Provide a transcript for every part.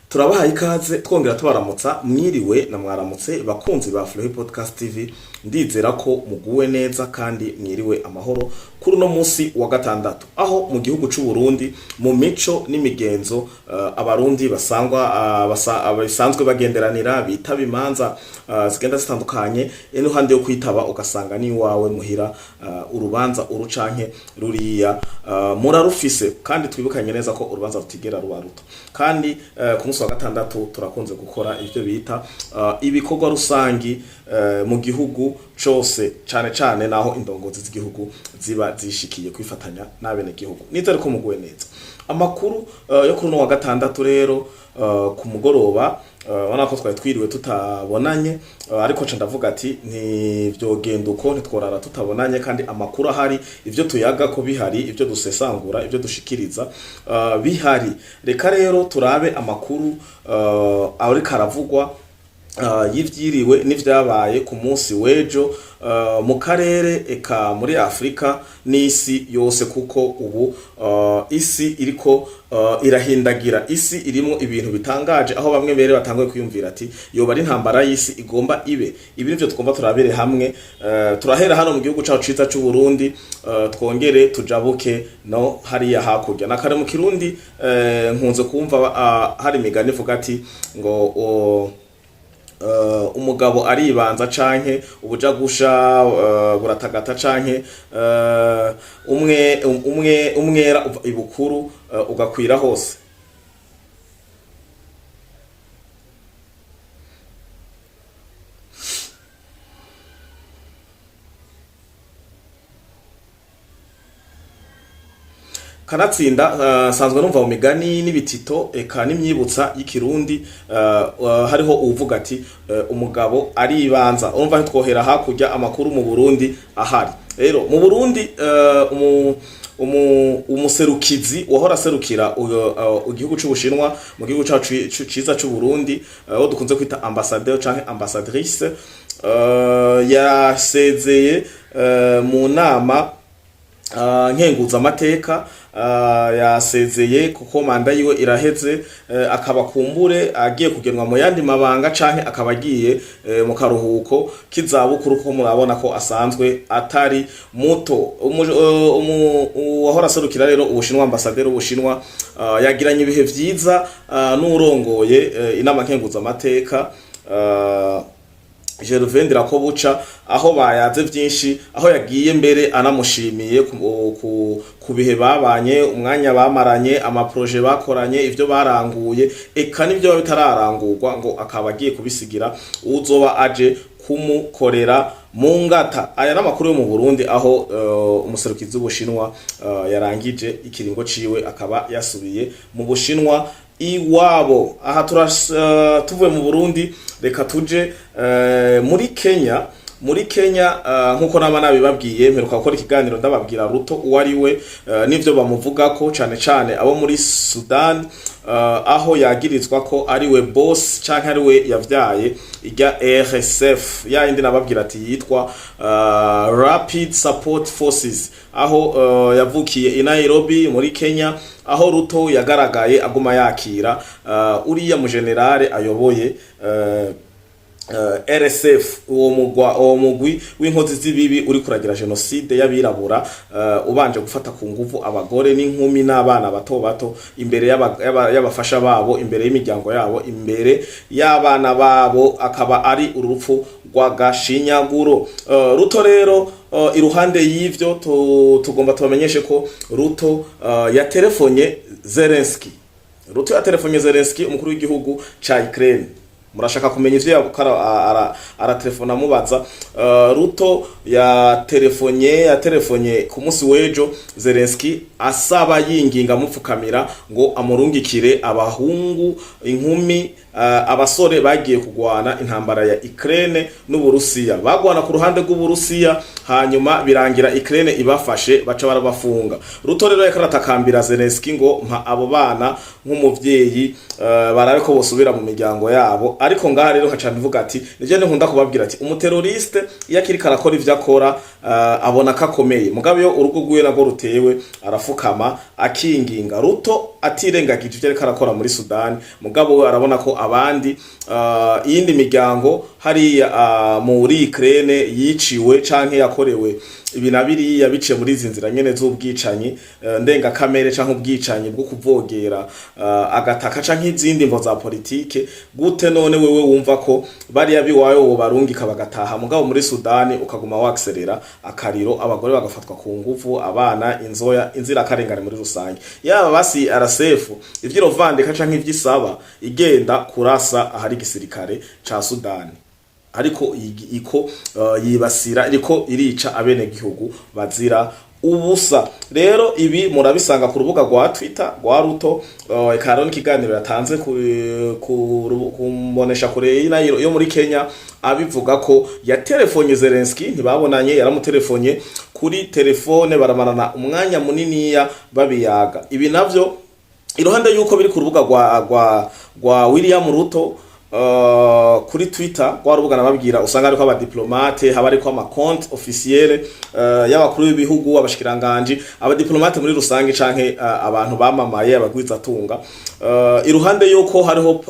Turabahaye ikaze, twongera tubaramutsa. Mwiriwe na mwaramutse, bakunzi ba Flohi Podcast TV. Ndizera ko muguwe neza kandi mwiriwe amahoro kuri uno munsi wa gatandatu, aho mu gihugu c'u Burundi, mu mico n'imigenzo, Abarundi basangwa bisanzwe bagenderanira, bitaba imanza zigenda zitandukanye. Iruhande yo kwitaba, ugasanga ni iwawe muhira, urubanza uru canke ruriya murarufise. Kandi twibukanye neza ko urubanza rutigera ruba ruto. Kandi ku munsi wa gatandatu turakunze gukora ivyo bita ibikorwa rusangi mu gihugu cose, cane cane naho indongozi z'igihugu ziba zishikiye kwifatanya n'abene gihugu. Nizere ko muguwe neza. Amakuru yo kuri uno wa gatandatu rero, ku mugoroba, ubona ko twari twiriwe tutabonanye, ariko nca ndavuga ati ntivyogenda uko, ntitworara tutabonanye kandi amakuru ahari, ivyo tuyaga ko bihari, ivyo dusesangura, ivyo dushikiriza bihari. Reka rero turabe amakuru ariko aravugwa y'ivyiriwe n'ivyabaye ku munsi w'ejo mu karere, eka muri Afrika n'isi yose, kuko ubu isi iriko irahindagira. Isi irimwo ibintu bitangaje, aho bamwe mbere batanguye kwiyumvira ati yoba ari intambara y'isi igomba ibe. Ibi nivyo tugomba turabere hamwe. Turahera hano mu gihugu cacu ciza c'u Burundi, twongere tujabuke no hariya hakurya. Na kare mu Kirundi nkunze kumva hari imigani ivuga ati ngo umugabo aribanza canke ubuja gusha buratagata, canke umwe umwe umwera uva ibukuru ugakwira hose. Kanatsinda sanzwe numva mu migani n'ibitito, eka n'imyibutsa y'Ikirundi, hariho uwuvuga ati umugabo aribanza. Urumva ntitwohera hakurya amakuru mu Burundi ahari. Rero mu Burundi, umuserukizi wahora aserukira igihugu c'Ubushinwa mu gihugu cacu ciza c'u Burundi, uwo dukunze kwita ambassadeur canke ambassadrice, yasezeye mu nama nkenguzamateka. Yasezeye kuko manda yiwe iraheze, akaba kumbure agiye kugenwa mu yandi mabanga canke akaba agiye mu karuhuko k'izabukuru, kuko murabona ko asanzwe atari muto. Uwahora aserukira rero Ubushinwa, ambasaderi w'Ubushinwa, yagiranye ibihe vyiza n'urongoye inama nkenguzamateka, Gervais Ndirakobuca, aho bayaze vyinshi, aho yagiye mbere anamushimiye ku bihe babanye, umwanya bamaranye, amaproje bakoranye, ivyo baranguye, eka n'ivyo bitararangurwa, ngo akaba agiye kubisigira uzoba aje kumukorera mu ngata. Aya n'amakuru yo mu Burundi, aho umuserukizi w'Ubushinwa yarangije ikiringo ciwe, akaba yasubiye mu Bushinwa iwabo. Aha tuvuye mu Burundi, reka tuje muri Kenya. Muri Kenya, nkuko naba nabibabwiye, mperuka gukora ikiganiro ndababwira Ruto uwo ari we, n'ivyo bamuvugako, cane cane abo muri Sudan, aho yagirizwa ko ari we boss canke ari we yavyaye irya RSF ya yindi nababwira ati yitwa Rapid Support Forces, aho yavukiye i Nairobi muri Kenya, aho Ruto yagaragaye aguma yakira uriya mu generale ayoboye RSF, uwo mugwa, uwo mugwi w'inkozi z'ibibi uri kuragira genocide y'abirabura, ubanje gufata ku nguvu abagore n'inkumi n'abana bato bato imbere y'abafasha babo, imbere y'imiryango yabo, imbere y'abana babo, akaba ari urupfu rw'agashinyaguro. Ruto rero, iruhande y'ivyo, tugomba tubamenyeshe ko Ruto yaterefonye Zelensky. Ruto yaterefonye Zelensky, umukuru w'igihugu ca Ukraine. Murashaka kumenya ivyo aratelefona amubaza? Ruto yaterefonye ku munsi w'ejo Zelensky, asaba, yinginga, amupfukamira ngo amurungikire abahungu, inkumi, abasore bagiye kugwana intambara ya Ukraine n'Uburusiya. Bagwana ku ruhande rw'Uburusiya, hanyuma birangira Ukraine ibafashe, baca barabafunga. Ruto rero yakaratakambira Zelensky ngo mpa abo bana nk'umuvyeyi, barabe ko bosubira mu miryango yabo. Ariko ngaha rero nkaca mvuga ati nivyo nkunda kubabwira ati umuteroriste iyo akiriko arakora ivyo akora, abona ko akomeye, mugabo iyo urugo rwiwe narwo rutewe, arafukama akinginga. Ruto Atirengagije ivyo ariko arakora muri Sudani, mugabo we arabona ko abandi, iyindi miryango hariya muri Ukraine yiciwe canke yakorewe ibi na biriya biciye muri izi nzira nyene z'ubwicanyi ndengakamere canke ubwicanyi bwo kuvogera agataka canke izindi mvo za politike. Gute none wewe wumva ko bariya biwawe wo barungika bagataha, mugabo muri Sudani ukaguma wakserera akariro, abagore bagafatwa ku nguvu, abana, inzoya, inzirakarengane muri rusange? Yaba basi RSF ivyo irovandika canke ivyisaba igenda kurasa ahari igisirikare ca Sudani, ariko iko yibasira, iriko irica abenegihugu bazira ubusa. Rero ibi murabisanga ku rubuga rwa Twitter rwa Ruto, eka hariho n'ikiganiro yatanze ku mbonesha kure yo muri Kenya, abivuga ko yaterefonye Zelensky. Ntibabonanye, yaramuterefonye kuri telefone, baramarana umwanya muniniya babiyaga. Ibi navyo, iruhande yuko biri ku rubuga rwa William Ruto kuri Twitter, rwa rubuga nababwira usanga ariko abadiplomate, haba ariko ama compte officiel y'abakuru b'ibihugu, abashikiranganji, abadiplomate muri rusange canke abantu bamamaye, abagwizatunga. Iruhande yuko hariho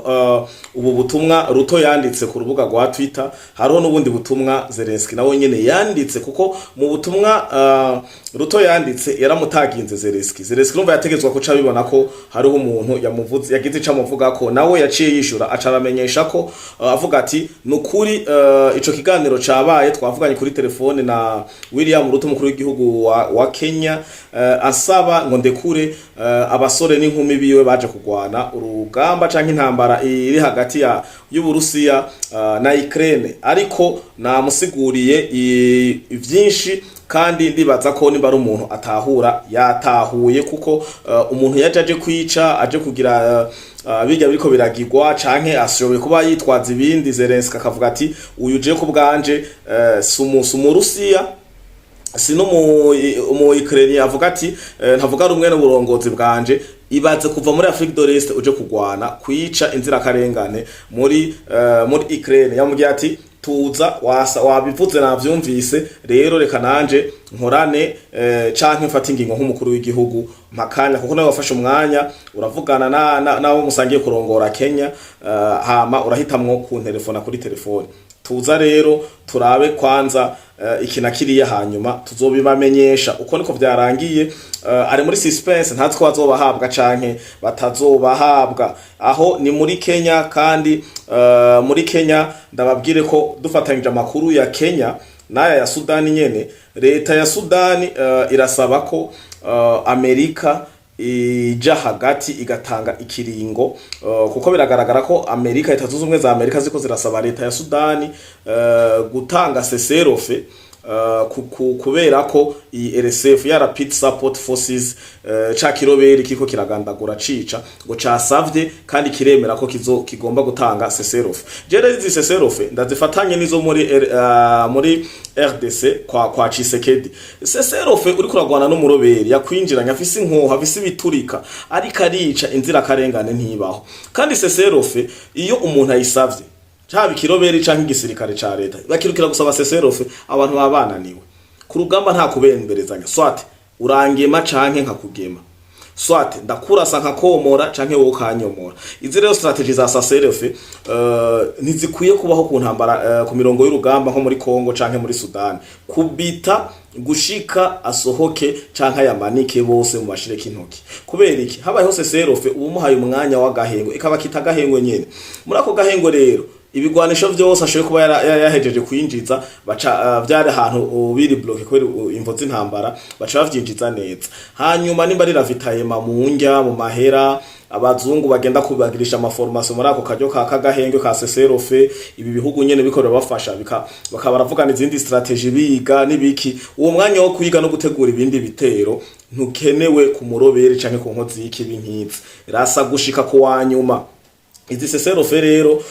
ubu butumwa Ruto yanditse ku rubuga rwa Twitter, hariho n'ubundi butumwa Zelensky nawe nyene yanditse, kuko mu butumwa Ruto yanditse yaramutaginze Zelensky. Zelensky urumva yategetswe kuca abibona ko hariho umuntu yamuvuze, yagize ico amuvuga ko, nawe yaciye yishura, aca aramenyesha ko avuga ati: "Nukuri ico kiganiro cabaye, twavuganye kuri telefone na William Ruto, umukuru w'igihugu wa Kenya, asaba ngo ndekure abasore n'inkumi biwe baje kugwana urugamba canke intambara iri hagati ya y'Uburusiya na Ukraine, ariko namusiguriye vyinshi kandi ndibaza ko nimba ari umuntu atahura yatahuye, kuko umuntu yaje aje kwica, aje kugira bijya biriko biragirwa canke ashoboye kuba yitwaza ibindi." Zelensky akavuga ati: "Uyu je ku bwanje si umurusiya, si no mu Ukraine." Avuga ati ntavuga rumwe n'uburongozi bwanje. Ibaze kuva muri Afrique de l'Est uje kugwana kwica inzirakarengane muri Ukraine. Yamubwiye ati: "Tuza wasa wabivuze, navyumvise, rero reka nanje nkorane canke mfate ingingo nk'umukuru w'igihugu mpakanya, kuko nawe wafashe umwanya uravugana na nabo musangiye kurongora Kenya, hama urahitamwo kuntelefona kuri telefone. Tuza rero turabe kwanza iki na kiriya, hanyuma tuzobibamenyesha." Uko niko vyarangiye. Ari muri suspense, ntazi ko bazobahabwa canke batazobahabwa. Aho ni muri Kenya. Kandi muri Kenya, ndababwire ko dufatanyije amakuru ya Kenya n'aya ya Sudani nyene, leta ya Sudani irasaba ko Amerika ija hagati igatanga ikiringo, kuko biragaragara ko Amerika, Leta Zunze Ubumwe za Amerika, ziko zirasaba leta ya Sudani gutanga cessez-le-feu, kubera ko iyi RSF ya Rapid Support Forces, ca kiroberi kiko kiragandagura cica, ngo casavye kandi kiremera ko kizo kigomba gutanga cessez-le-feu. Je rero izi cessez-le-feu ndazifatanye nizo muri RDC kwa Tshisekedi. Cessez-le-feu uriko uragwana n'umuroberi yakwinjiranye, afise inkoho, afise ibiturika, ariko arica inzirakarengane, ntibaho. Kandi cessez-le-feu iyo umuntu ayisavye, caba ikiroberi canke igisirikare ca leta, bakirukira gusaba cessez-le-feu, abantu baba bananiwe ku rugamba. Nta kubemberezanya, soit urangema canke nkakugema, soit ndakurasa nkakomora canke wowe ukanyomora. Izi rero stratégie za cessez-le-feu ntizikwiye kubaho ku ntambara, ku mirongo y'urugamba nko muri Congo canke muri Sudan. Kubita gushika asohoke canke ayamanike bose mu bashireko intoki. Kubera iki? Habayeho cessez-le-feu, uba umuhaye umwanya w'agahengo, ikaba kita agahengo nyene. Muri ako gahengo rero, ibigwanisho vyose ashoboye kuba yahejeje kwinjiza, baca vyari ahantu biri bloqué kubera imvo z'intambara, baca bavyinjiza neza. Hanyuma nimba ari ravitaillement mu ndya, mu mahera, abazungu bagenda kubagirisha ama formation muri ako karyo ka kagahenge ka cessez-le-feu, ibi bihugu nyene biko birabafasha, bakaba baravugana izindi stratégie, biga n'ibiki. Uwo mwanya wo kwiga no gutegura ibindi bitero ntukenewe ku muroberi canke ku nkozi y'ikibi nk'izi. Rasa gushika ku wa nyuma. Izi cessez-le-feu rero,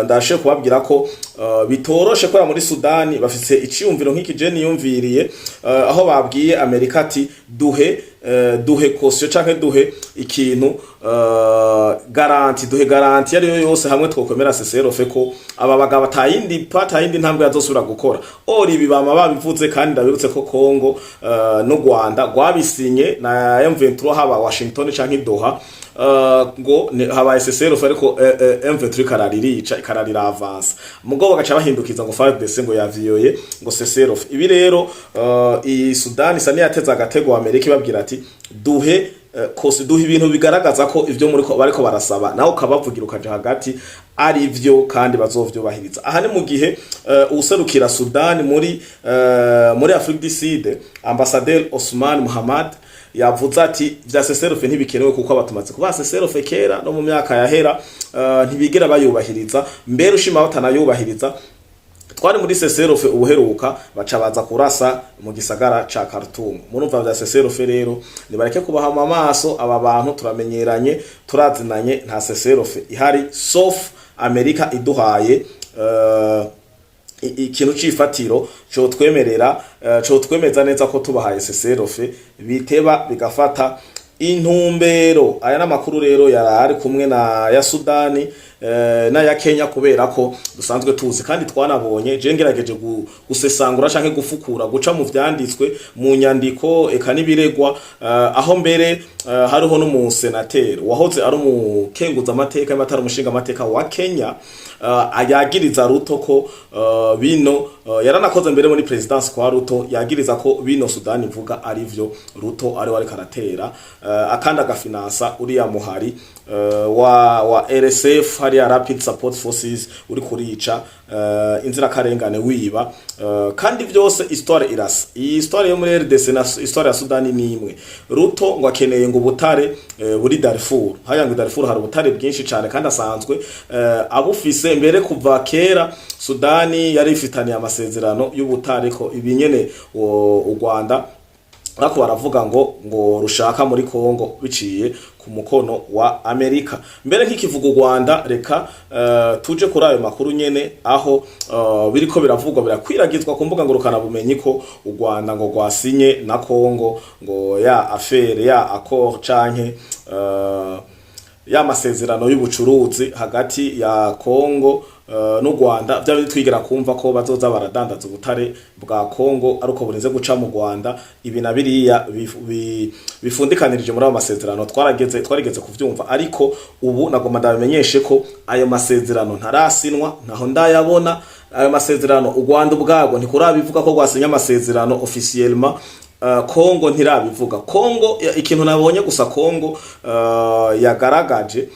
ndashe kubabwira ko bitoroshe kubera muri Sudani bafise iciyumviro nk'iki je niyumviriye, aho babwiye Amerika ati: "Duhe duhe caution canke duhe ikintu, garantie, duhe garantie ariyo yose hamwe twokwemera cessez-le-feu, ko aba bagabo atayindi pa atayindi ntambwe yazosubira gukora. Or ibi bama babivuze, kandi ndabibutse ko Congo n'u Rwanda rwabisinye na M23, haba Washington canke Doha, ngo habaye cessez-le-feu, ariko M23 ikararirica, ikararira avance, mugabo bagaca bahindukiza ngo FARDC ngo yavioye ngo cessez-le-feu. Ibi rero, iyi Sudan isa niyateze agatego Amerika, ibabwira ati duhe kose, duhe ibintu bigaragaza ko ivyo muri ko bariko barasaba, nawe ukabavugira ukaja hagati, ari vyo kandi bazovyubahiriza. Aha ni mu gihe uwuserukira Sudan muri Afrique du Sud, ambassadeur Osman Muhammad, yavuze ati vya cessez-le-feu ntibikenewe, kuko abatumaze kuba cessez-le-feu kera no mu myaka yahera, ntibigera bayubahiriza. Mbere ushima batanayubahiriza, twari muri cessez-le-feu ubuheruka, baca baza kurasa mu gisagara ca Khartoum. Murumva vya cessez-le-feu rero nibareke kubahama amaso aba bantu, turamenyeranye, turazinanye, nta cessez-le-feu ihari sauf Amerika iduhaye ikintu c'ifatiro cotwemerera, cotwemeza neza ko tubahaye cessez-le-feu biteba bigafata intumbero. Aya n'amakuru rero yari ari kumwe na ya Sudani n'aya Kenya, kubera ko dusanzwe tuzi kandi twanabonye. Je ngerageje gusesangura canke gufukura, guca mu vyanditswe mu nyandiko eka n'ibiregwa, aho mbere hariho n'umusenateri wahoze ari umukenguza amateka y'amatara, umushinga amateka wa Kenya, yagiriza Ruto ko bino yaranakoze mbere muri présidence kwa Ruto, yagiriza ko bino Sudani ivuga ari vyo Ruto ari wari karatera, akandi agafinansa uriya muhari wa RSF, hariya Rapid Support Forces, uri kurica inzirakarengane, wiba, kandi vyose histoire irasa. Iyi histoire yo muri RDC na histoire ya Sudani ni imwe. Ruto ngo akeneye ngo ubutare buri Darfur, haya ngo Darfur hari ubutare bwinshi cane, kandi asanzwe abufise mbere kuva kera. Sudani yari ifitaniye amasezerano y'ubutare, ko ibi nyene u Rwanda ariko baravuga ngo rushaka muri Kongo biciye ku mukono wa Amerika. Mbere nk'ikivuga u Rwanda, reka tuje kuri ayo makuru nyene, aho biriko biravugwa, birakwiragizwa ku mbuga ngurukana bumenyi ko u Rwanda ngo rwasinye na Kongo ngo ya affaire ya accord canke ya masezerano y'ubucuruzi hagati ya Kongo n'u Rwanda, bya bindi twigera kumva ko bazoza baradandaza ubutare bwa Kongo ariko burinze guca mu Rwanda, ibi na biriya bifundikanirije muri ayo masezerano, twarigeze kuvyumva. Ariko ubu nagomba ndabamenyeshe ko ayo masezerano ntarasinwa, ntaho ndayabona ayo masezerano. U Rwanda ubwarwo ntikurabivuga ko rwasinye amasezerano officiellement. Kongo ntirabivuga. Kongo ikintu nabonye gusa Kongo yagaragaje,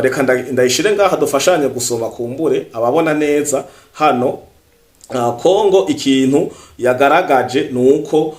reka ndayishire ngaha dufashanye gusoma, kumbure ababona neza hano. Kongo ikintu yagaragaje nuko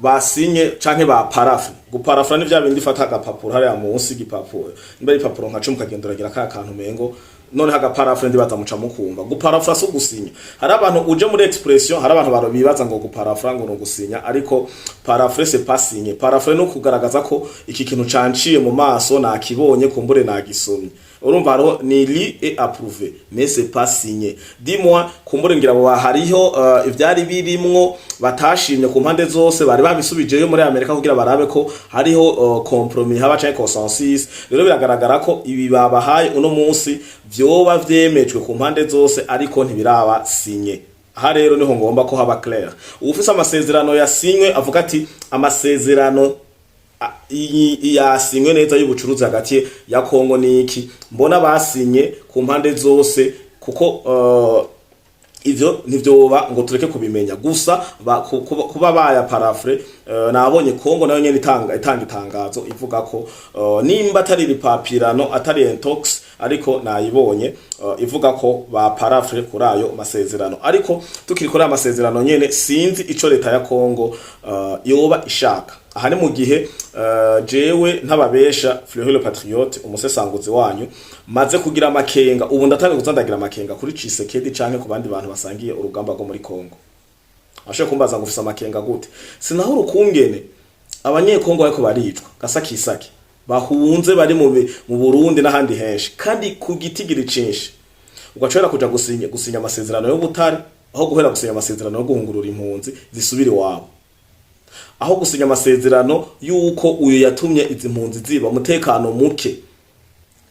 basinye canke ba paraphe. Guparafra ni vya bindi fata agapapuro hariya munsi, igipapuro nimba ari ipapuro nka 10, ukagenda uragira ka kantu mengo noneho agaparafre, ndibaza muca mukumva. Guparafra si ugusinya. Hari abantu uje muri expression, hari abantu bibaza ngo guparafra ngo ni ugusinya, ariko paraphe, c'est pas signer. Paraphe no kugaragaza ko iki kintu canciye mu maso, nakibonye, kumbure nagisomye. Urumva hariho ni lu et approuvé, mais c'est pas signé. Dis-moi, kumbure ngira ngo hariho ivyari birimwo batashimye ku mpande zose, bari babisubijeyo muri Amerika kugira barabe ko hariho compromis haba canke consensus. Rero biragaragara ko ibi babahaye uno munsi vyoba vyemejwe ku mpande zose, ariko ntibiraba signé. Aha rero niho ngomba ko haba clair. Uwufise amasezerano yasinywe avuga ati amasezerano yasinywe neza y'ubucuruzi hagati ya Kongo niki mbona basinye ku mpande zose, kuko ivyo ntivyoba ngo tureke kubimenya gusa kuba baya paraphe. Nabonye Kongo nayo nyene itanga itangazo ivuga ko nimba atari ripapirano, atari intox, ariko nayibonye ivuga ko ba paraphe kuri ayo masezerano. Ariko tukiri kuri ayo masezerano nyene, sinzi ico leta ya Kongo yoba ishaka. Aha ni mu gihe jewe ntababesha, Fleury le Patriote, umusesanguzi wanyu, maze kugira amakenga. Ubu ndatanga kuza ndagira amakenga kuri Tshisekedi canke ku bandi bantu basangiye urugamba rwo muri Kongo. Ashobora kumbaza ngo ufise amakenga gute? Sinaho urukungene abanyekongo bariko baricwa gasakisaki, bahunze, bari mu Burundi n'ahandi henshi, kandi ku gitigiri cinshi, ugashobora kuja gusinya amasezerano y'ubutare aho guhera gusinya amasezerano yo guhungurura impunzi zisubira iwabo. Aho gusinya amasezerano yuko uyu yatumye izi mpunzi ziba umutekano muke,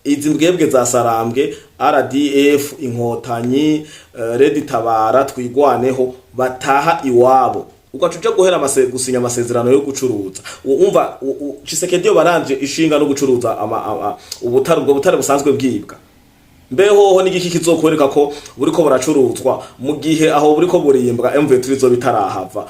izi mbwebwe za Sarambwe, RDF, Inkotanyi, Red Tabara, Twigwaneho, bataha iwabo, ugaca uja guhera gusinya amasezerano yo gucuruza. Umva, Tshisekedi yo baranje ishinga no gucuruza ubutare, ubwo butare busanzwe bwibwa. Mbehoho n'igiki kizokwereka ko buriko buracuruzwa mu gihe aho buriko burimbwa M23 izo bitarahava?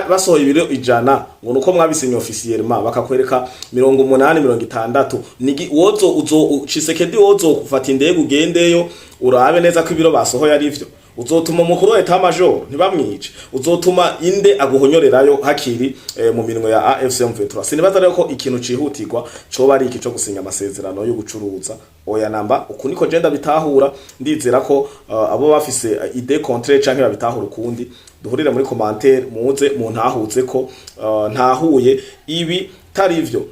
Basohoye ibiro 100 ngo nuko mwabisinye officiellement, bakakwereka 80, 60. Nigi wozo uzo Tshisekedi wozo kufata indege ugendeyo urabe neza ko ibiro basohoye ari vyo? Uzotuma umukuru wa état-major ntibamwice? Uzotuma inde aguhonyorerayo hakiri mu minwe ya AFC M23? Sinibaza rero ko ikintu cihutirwa coba ari iki co gusinya amasezerano yo gucuruza. Oya namba, uku niko je ndabitahura. Ndizera ko abo bafise idée contraire canke babitahura ukundi, duhurire muri commentaire, muze muntahuze ko ntahuye ibi tarivyo.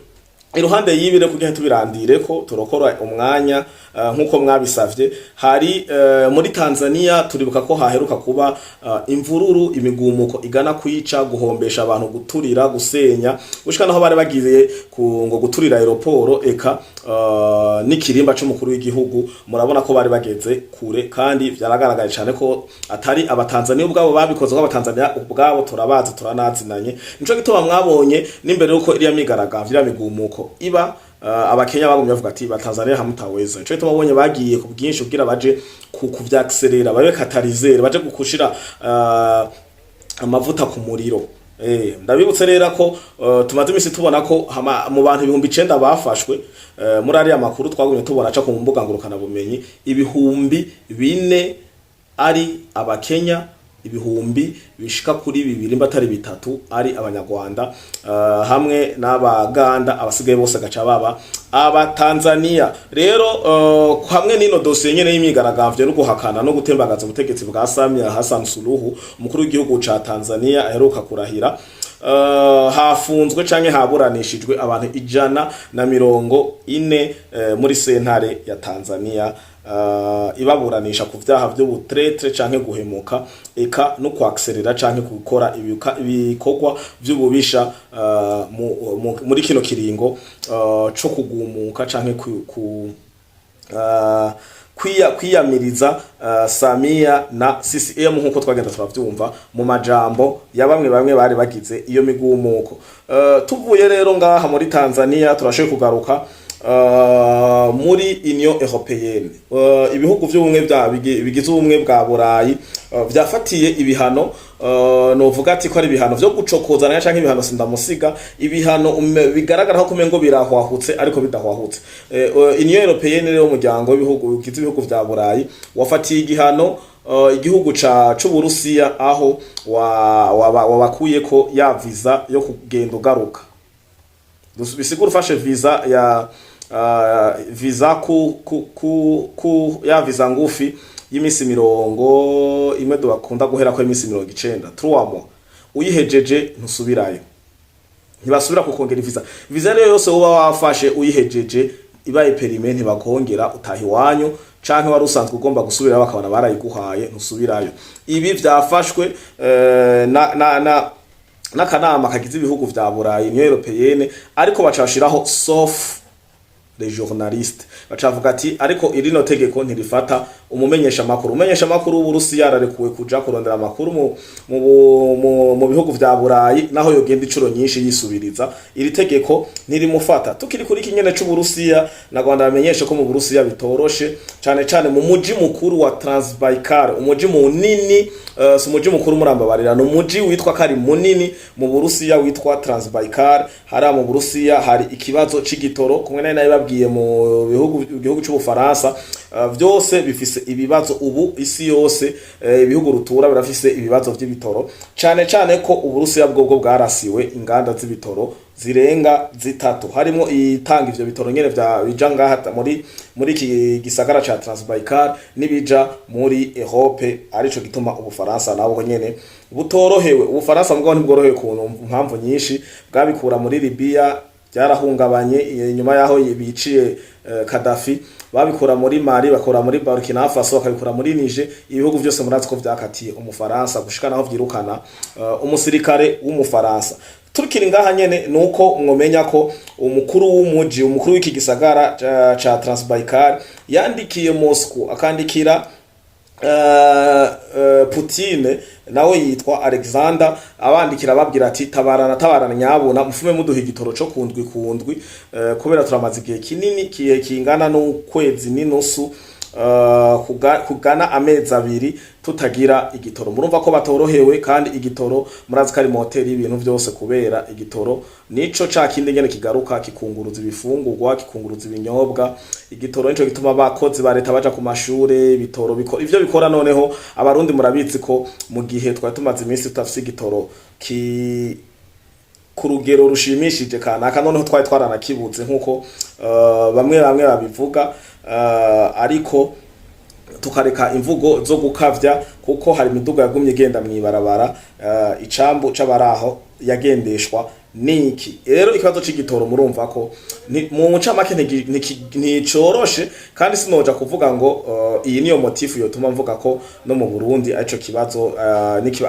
Iruhande y'ibi rero, kugira tubirandire ko turokora umwanya, nkuko mwabisavye, hari muri Tanzania turibuka ko haheruka kuba imvururu, imigumuko igana kwica, guhombesha abantu, guturira, gusenya, gushika naho bari bagiye ku ngo guturira aéroport eka n'ikirimba c'umukuru w'igihugu. Murabona ko bari bageze kure, kandi vyaragaragaye cyane ko atari Abatanzania ubwabo babikoze, ko Abatanzania ubwabo turabazi, turanazinanye. Nico gituma mwabonye n'imbere yuko iriya migaragambyo, iriya migumuko iba, Abakenya bagumye bavuga ati Batanzania hamutaweza. Nico gituma babonye bagiye ku bwinshi kugira baje ku kuvyaccélérera, babe catalyseur, baje gukushira amavuta ku muriro. Ndabibutse rero ko tumaze imisi tubona ko mu bantu 9000 bafashwe, muri ariya makuru twagumye tubona aca ku mbuga ngurukana bumenyi, 4000 ari Abakenya, ibihumbi bishika kuri bibiri mba atari bitatu ari Abanyarwanda, hamwe n'Abaganda, abasigaye bose gaca baba Abatanzania. Rero hamwe n'ino dosiye nyene y'imyigaragambyo no guhakana no gutembagaza ubutegetsi bwa Samia Hassan Suluhu, umukuru w'igihugu ca Tanzania aheruka kurahira, hafunzwe canke haburanishijwe abantu 140 muri sentare ya Tanzania, ibaburanisha ku vyaha vy'ubutraître canke guhemuka, eka no kwaccélérera canke gukora ibikorwa vy'ububisha muri kino kiringo co kugumuka canke ku kwiyamiriza Samia na CCM, nkuko twagenda turavyumva mu majambo ya bamwe bamwe bari bagize iyo migumuko. Tuvuye rero ngaha muri Tanzania, turashoboye kugaruka muri Union Européenne. Ibihugu vy'ubumwe bya bigize ubumwe bwa Burayi vyafatiye ibihano, novuga ati ko ari ibihano vyo gucokozana canke ibihano sindamusiga, ibihano bigaragara ko kumengo birahwahutse ariko bidahwahutse. Union Européenne rero, umuryango w'ibihugu bigize ibihugu vya Burayi, wafatiye igihano igihugu ca c'Uburusiya, aho wabakuyeko ya visa yo kugenda ugaruka. Bisigura ufashe visa ya visa ku ya visa ngufi y'imisi mirongo imwe bakunda guhera ko imisi 90, 3 mois, uyihejeje ntusubirayo, ntibasubira kukongera visa. Visa rero yose uba wafashe uyihejeje ibaye périmée, ntibakongera, utaha iwanyu, canke wari usanzwe ugomba gusubirayo bakabona barayiguhaye, ntusubirayo. Ibi vyafashwe na n'akanama kagize ibihugu vya Burayi, Union Européenne, ariko bacashiraho sauf les journalistes. Bacavuga ati ariko irino tegeko ntirifata umumenyesha makuru. Umumenyesha makuru w'Uburusiya ararekuwe kuja kurondera amakuru mu bihugu vya Burayi, naho yogenda incuro nyinshi yisubiriza, iri tegeko ntirimufata. Tukiri kuri iki nyene c'Uburusiya, na Rwanda bamenyeshe ko mu Burusiya bitoroshe, cane cane mu muji mukuru wa Transbaikal, umuji munini, si umuji mukuru, murambabarira, ni umuji witwa kari munini mu Burusiya witwa Transbaikal. Hariya mu Burusiya hari ikibazo c'igitoro, kumwe nari nabibabwiye mu bihugu, igihugu c'Ubufaransa, vyose bifise ibibazo ubu. Isi yose, ibihugu rutura birafise ibibazo vy'ibitoro, cane cane ko Uburusiya bwobwo bwarasiwe inganda z'ibitoro zirenga zitatu, harimo itanga ivyo bitoro nyene vya bija ngaha muri iki gisagara ca Transbaikal n'ibija muri Europe. Arico gituma Ubufaransa nabwo nyene butorohewe. Ubufaransa mugabo ntibworohewe ku mpamvu nyinshi, bwabikura muri Libya byarahungabanye inyuma yaho biciye. Kadhafi, babikora muri Mali, bakora muri Burkina Faso, bakabikora muri Niger. Ibihugu byose murazi ko vyakatiye Umufaransa gushika naho vyirukana umusirikare w'Umufaransa. Turikiri ngaha nyene, nuko mwomenya ko umukuru w'umuji, umukuru w'iki gisagara ca Transbaikal yandikiye Moscow, akandikira Putine, nawe yitwa Alexander, abandikira ababwira ati: "Tabarana, tabarana nyabuna, mufume muduha igitoro co kundwi kundwi, kubera turamaze igihe kinini, kihe kingana n'ukwezi n'inusu, kugana amezi 2 tutagira igitoro." Murumva ko batorohewe, kandi igitoro murazi ko ari moteri y'ibintu vyose, kubera igitoro nico ca kindi nyene kigaruka kikunguruza ibifungurwa, kikunguruza ibinyobwa. Igitoro nico gituma abakozi ba leta baja ku mashure. Ibitoro bikora ivyo bikora. Noneho Abarundi murabizi ko mu gihe twari tumaze iminsi tutafise igitoro ki ku rugero rushimishije kanaka, noneho twari twaranakibuze nkuko bamwe bamwe babivuga, ariko tukareka imvugo zo gukavya, kuko hari imiduga yagumye igenda mw'ibarabara, icambu c'abaraho yagendeshwa niki. Rero ikibazo c'igitoro murumva ko mu ncamake nticoroshe, kandi sinoja kuvuga ngo iyi niyo motif yotuma mvuga ko no mu Burundi arico kibazo,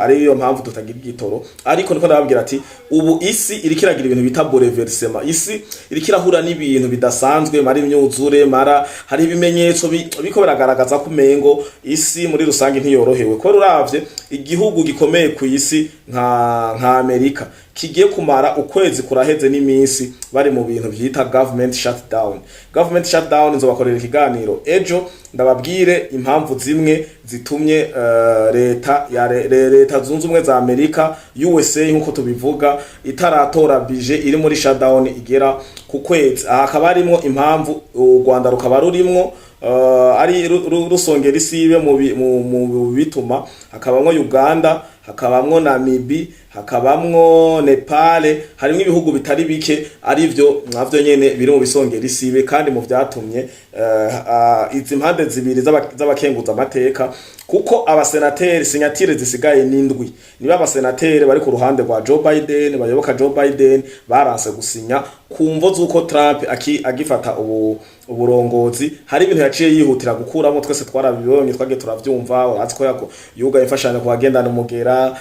ari yo mpamvu tutagira igitoro. Ariko niko ndababwira ati ubu isi iriko iragira ibintu bita bouleversement, isi iriko irahura n'ibintu bidasanzwe, mara imyuzure, mara hari ibimenyetso biko biragaragaza ko umengo isi muri rusange ntiyorohewe, kubera uravye igihugu gikomeye ku isi nka Amerika kigiye kumara ukwezi kuraheze n'iminsi bari mu bintu vyita government shutdown. Government shutdown nzobakorera ikiganiro ejo, ndababwire impamvu zimwe zitumye leta ya Leta Zunze Ubumwe za Amerika, USA nkuko tubivuga, itaratora budget, iri muri shutdown igera ku kwezi. Aha hakaba harimwo impamvu u Rwanda rukaba rurimwo, ari rusongera isibe mu bituma hakabamwo Uganda, hakabamwo Namibi, hakabamwo Nepal, harimwo ibihugu bitari bike arivyo navyo nyene biri mu bisongera isibe. Kandi mu vyatumye izi mpande zibiri z'abakenguza amateka, kuko abasenateri signatures zisigaye n'indwi, niba abasenateri bari ku ruhande rwa Joe Biden, bayoboka Joe Biden, baranse gusinya ku mvo z'uko Trump agifata ubu uburongozi hari ibintu yaciye yihutira gukuramo. Twese twarabibonye, twagiye turavyumva. Urazi ko yugaye imfashanyo ku bagendana umugera,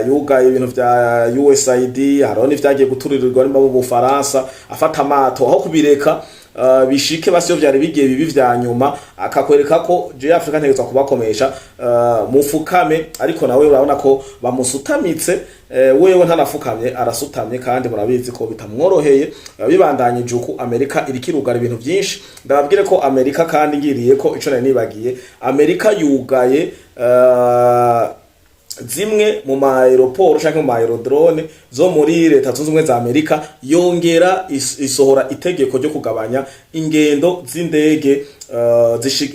yugaye ibintu vya USAID, hariho n'ivyagiye guturirirwa nimba mu Bufaransa, afata amato aho kubireka bishike basi iyo vyari bigiye bibi vya nyuma, akakwereka ko je Afrika ntegerezwa kubakomesha, mufukame. Ariko nawe urabona ko bamusutamitse, wewe ntanafukamye, arasutamye, kandi murabizi ko bitamworoheye. Bibandanyije uku, Amerika iriko irugara ibintu vyinshi. Ndababwire ko Amerika kandi ngiriye ko ico nari nibagiye, Amerika yugaye zimwe mu ma aéroport canke mu ma aérodrome zo muri Leta Zunze Ubumwe za Amerika, yongera isohora itegeko ryo kugabanya ingendo z'indege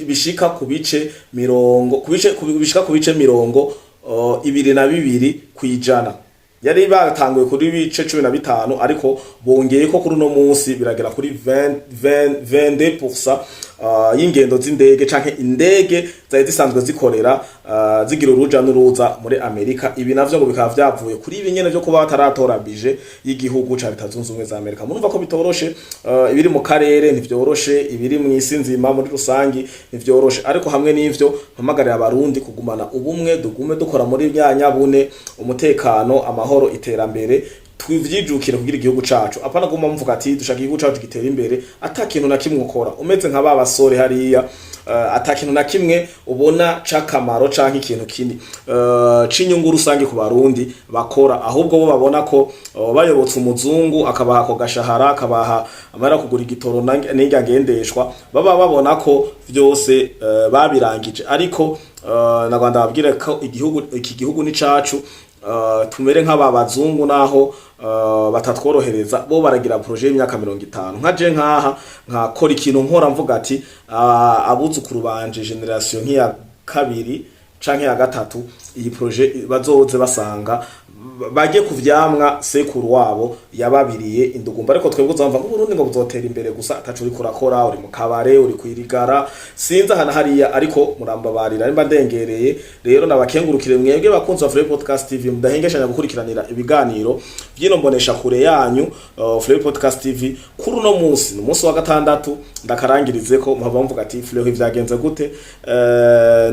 bishika ku bice mirongo ku bice bishika ku bice 22%. Yari batanguye kuri bice 15, ariko bongeye ko kuri uno munsi biragera kuri 20 20 22% y'ingendo z'indege canke indege zari zisanzwe zikorera, zigira uruja n'uruza muri Amerika. Ibi navyo ngo bikaba vyavuye kuri ibi nyene vyo kuba bataratora budget y'igihugu ca Leta Zunze Ubumwe za Amerika. Murumva ko bitoroshe. Ibiri mu karere ntivyoroshe, ibiri mu isi nzima muri rusangi ntivyoroshe. Ariko hamwe n'ivyo, mpamagarira Abarundi kugumana ubumwe, dugume dukora muri bya nyabune, umutekano, amahoro, iterambere, tuvyijukire kugira igihugu cacu. Apana guma muvuga ati dushaka igihugu cacu gitera imbere, ata kintu na kimwe ukora, umeze nka ba basore hariya, ata kintu na kimwe ubona c'akamaro canke ikintu kindi c'inyungu rusange ku Barundi bakora, ahubwo bo babona ko bayobotse umuzungu akabaha ako gashahara, akabaha amahera kugura igitoro n'irya ngendeshwa, baba babona ko vyose babirangije. Ariko na Rwanda babwire ko igihugu, iki gihugu ni cacu, tumere nk'aba bazungu naho batatworohereza. Bo baragira projet y'imyaka 50. Nka je nkaha nkakora ikintu nkora mvuga ati abuzukuru banje, génération nk'iya kabiri canke ya gatatu, iyi projet bazoze basanga Bajye ku vyamwa sekuru wabo yababiriye indugumba. Ariko twebwe uzamva ngo Burundi ngo buzotera imbere gusa ataco uriko urakora, uri mu kabare, uri kwirigara, sinzi ahana hariya. Ariko murambabarira nimba ndengereye. Rero nabakengurukire mwebwe bakunzi ba Free Podcast TV mudahengeshanya gukurikiranira ibiganiro vyino mbonesha kure yanyu, Free Podcast TV. Kuri uno munsi ni umunsi wa gatandatu, ndakarangirize ko muhava mvuga ati: "Fleury, vyagenze gute?"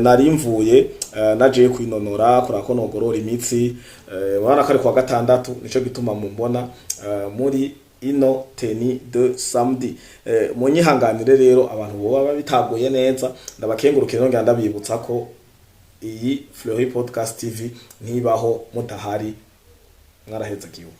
Nari mvuye naje kwinonora kurako nogorora imitsi. Urabona ko ari kuwa gatandatu, nico gituma mumbona muri ino tenue de samedi. Munyihanganire rero abantu boba babitaguye neza. Ndabakengurukire, nongera ndabibutsa ko iyi Fleury Podcast TV ntibaho mudahari. Mwarahezagiwe.